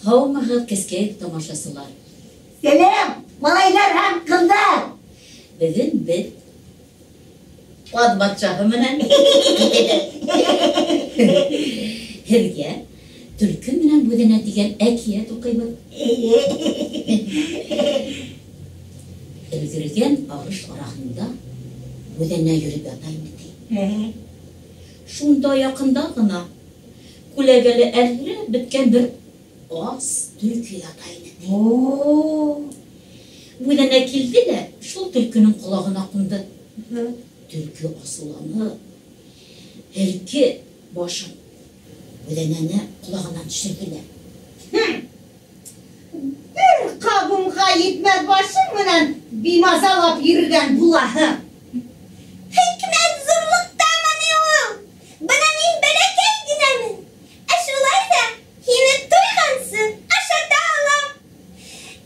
Һаумыһығыҙ, кескәй тамашасылар! Сәләм, малайлар һәм ҡыҙҙар! Бөгөн беҙ Ат батшаһы менән һеҙгә Төлкө менән Бүҙәнә тигән әкиәт уҡыйбыҙ. Эйе. Өлгөргән арыш араһында Бүҙәнә йөрөп ята ине, ти. Шунда яҡында ғына күләгәле әлһерәп бөткән бер ас төлкө ята ине, ти. О. Бүҙәнә килде лә шул төлкөнөң ҡолағына ҡунды. Төлкө асыуланып, һелкеп башын Бүҙәнәне ҡолағынан төшөрҙө лә. Бер ҡабымға етмәҫ башың менән бимазалап йөрөгән булаһың. Хикмәт ҙурлыҡтамы ни ул? Бына мин бәләкәй генәмен, ә шулай ҙа һине туйғансы ашата алам.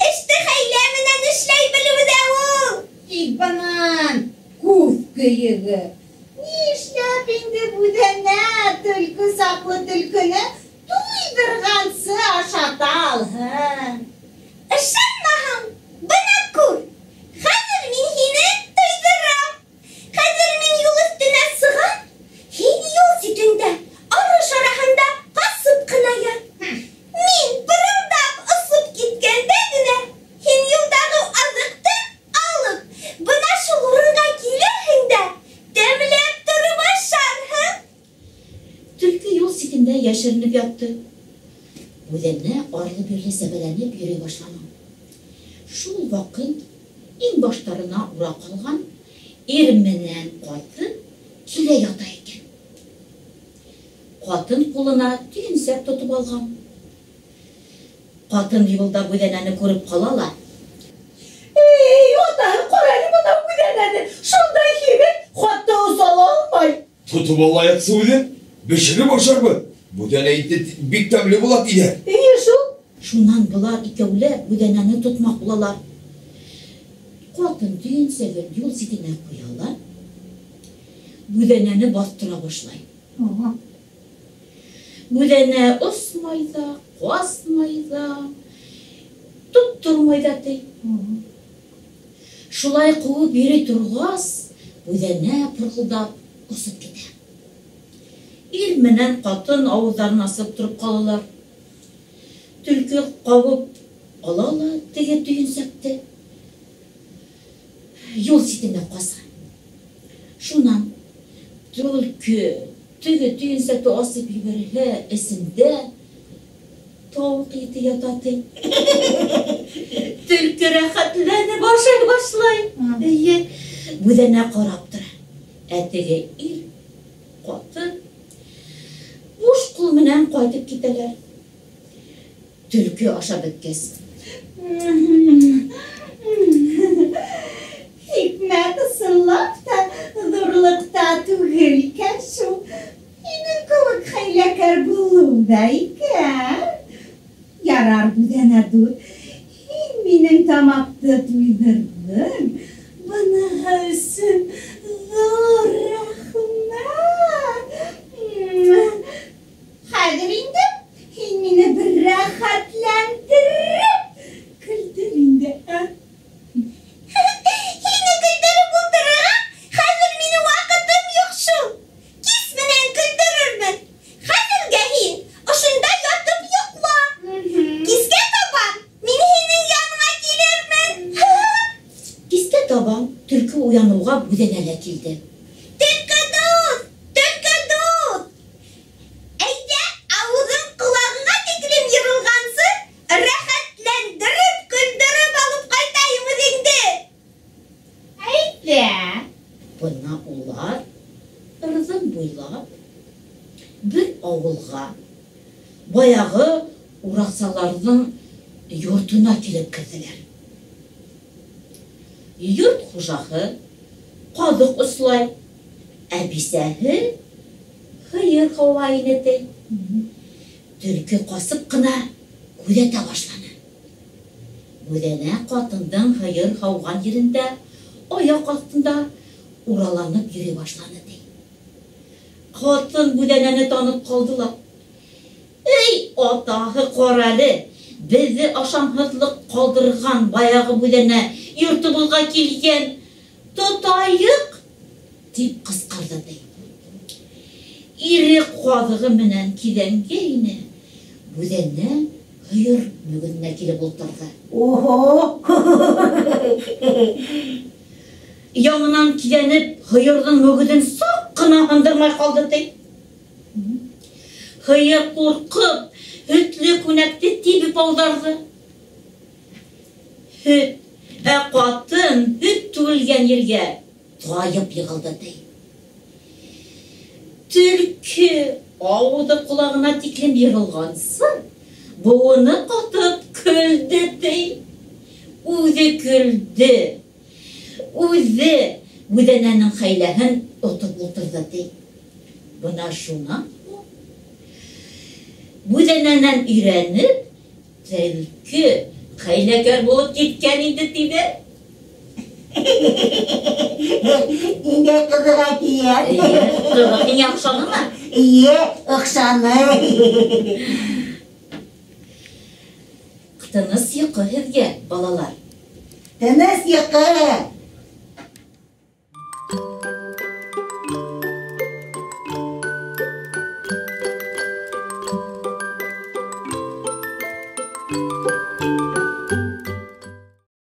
Эште хәйлә менән эшләй белеүҙә ул. Кит бынан, күҙ көйөгө! Нишләп инде Бүҙәнә төлкө саҡлы төлкөнө туйҙырғансы ашата алһын? Ышанмаһаң, бына күр, хәҙер мин һине туйҙырам. Хәҙер мин юл өҫтөнә сығам, һин юл ситендә, арыш араһында ҡасып ҡына ят. Мин пырылдап осоп киткәндә генә, һин юлдағы аҙыҡты алып, бына шул урынға килерһең дә, тәмләп тороп ашарһың. Төлкө юл ситендә йәшеренеп ятты. Бүҙәнә арлы-бирле сәбәләнеп йөрөй башланы. Шул ваҡыт иңбаштарына ураҡ һалған ир менән ҡатын килә ята икән. Ҡатын ҡулына төйөнсәк тотоп алған. Ҡатын юлда бүҙәнәне күреп ҡала ла. Эй, атаһы, ҡара әле бынау бүҙәнәне, шундай һимеҙ, хатта оса ла алмай. Тотоп алайыҡсы үҙен, бешереп ашарбыҙ. Бүҙәнә ите бик тәмле була, тиҙәр. Эйе шул. Шунан былар икәүләп бүҙәнәне тотмаҡ булалар. Ҡатын төйөнсәген юл ситенә ҡуя ла, бүҙәнәне баҫтыра башлай. Бүҙәнә осмай ҙа, ҡасмай ҙа, тоттормай ҙа, ти. Шулай ҡыуып йөрөй торғас, бүҙәнә пырҡылдап осоп китә. Ир менән ҡатын ауыҙҙарын асып тороп ҡалалар. Төлкө ҡабып ала ла теге төйөнсәкте юл ситенә ҡаса. Шунан төлкө теге төйөнсәкте асып ебәрһә, эсендә тауыҡ ите ята, ти. Төлкө рәхәтләнеп ашай башлай. Эйе, бүҙәнә ҡарап тора. Ә теге ир ҡатын буш ҡул менән ҡайтып китәләр. Төлкө ашап бөткәс. Хикмәт ысынлап та ҙурлыҡта түгел икән шул. Һинең кеүек хәйләкәр булыу ҙа икән. Ярар, Бүҙәнә дуҫ, һин минең тамаҡты туйҙырҙың. Быныһы өсөн ҙур рәхмәт. Хәҙер инде һин мине бер рәхәтләндереп көлдөр инде, ә? Һине көлдөрөп ултырырға хәҙер минең ваҡытым юҡ шул. Кис менән көлдөрөрмөн. Хәҙергә һин ошонда ятып йоҡла. Кискә табан мин һинең яныңа килермен. Кискә табан төлкө уяныуға бүҙәнә лә килде. Төлкө дуҫ, төлкө дуҫ! Әйҙә, ауыҙың ҡолағыңа тиклем йырылғансы, рәхәтләндереп, көлдөрөп алып ҡайтайым үҙеңде. Әйҙә. Бына улар ырҙын буйлап бер ауылға, баяғы ураҡсаларҙың йортона килеп керҙеләр. Йорт хужаһы ҡаҙыҡ ослай, ә бисәһе һыйыр ҡыуа ине, ти. Төлкө ҡасып ҡына күҙәтә башланы. Бүҙәнә ҡатындың һыйыр һауған ерендә аяҡ аҫтында ураланып йөрөй башланы, ти. Ҡатын бүҙәнәне танып ҡалды ла. Эй, атаһы, ҡара әле, Беҙҙе ашамһыҙлыҡ ҡалдырған баяғы бүҙәнә йортобоҙға килгән, тотайыҡ, тип ҡысҡырҙы, ти. Ире ҡаҙығы менән киҙәнгәйне, бүҙәнә һыйыр мөгөҙөнә килеп ултырҙы. Ого! Яңынан киҙәнеп, һыйырҙың мөгөҙөн саҡ ҡына һындырмай ҡалды, ти. Һыйыр ҡурҡып, һөтлө күнәкте тибеп ауҙарҙы. Һөт, ә ҡатын һөт түгелгән ергә тайып йығылды, ти. Төлкө ауыҙы ҡолағына тиклем йырылғансы, быуыны ҡатып көлдө, ти. Үҙе көлдө. Үҙе бүҙәнәнең хәйләһен отоп ултырҙы, ти. Бына шунан һуң бүҙәнәнән өйрәнеп, төлкө хәйләкәр булып киткән инде, тиҙәр. Ниндәй ҡыҙыҡ әкиәт. Эйе, ҡыҙыҡ. Һиңә оҡшанымы? Эйе, оҡшаны. Тыныс йоҡо һеҙгә, балалар. Тыныс йоҡо.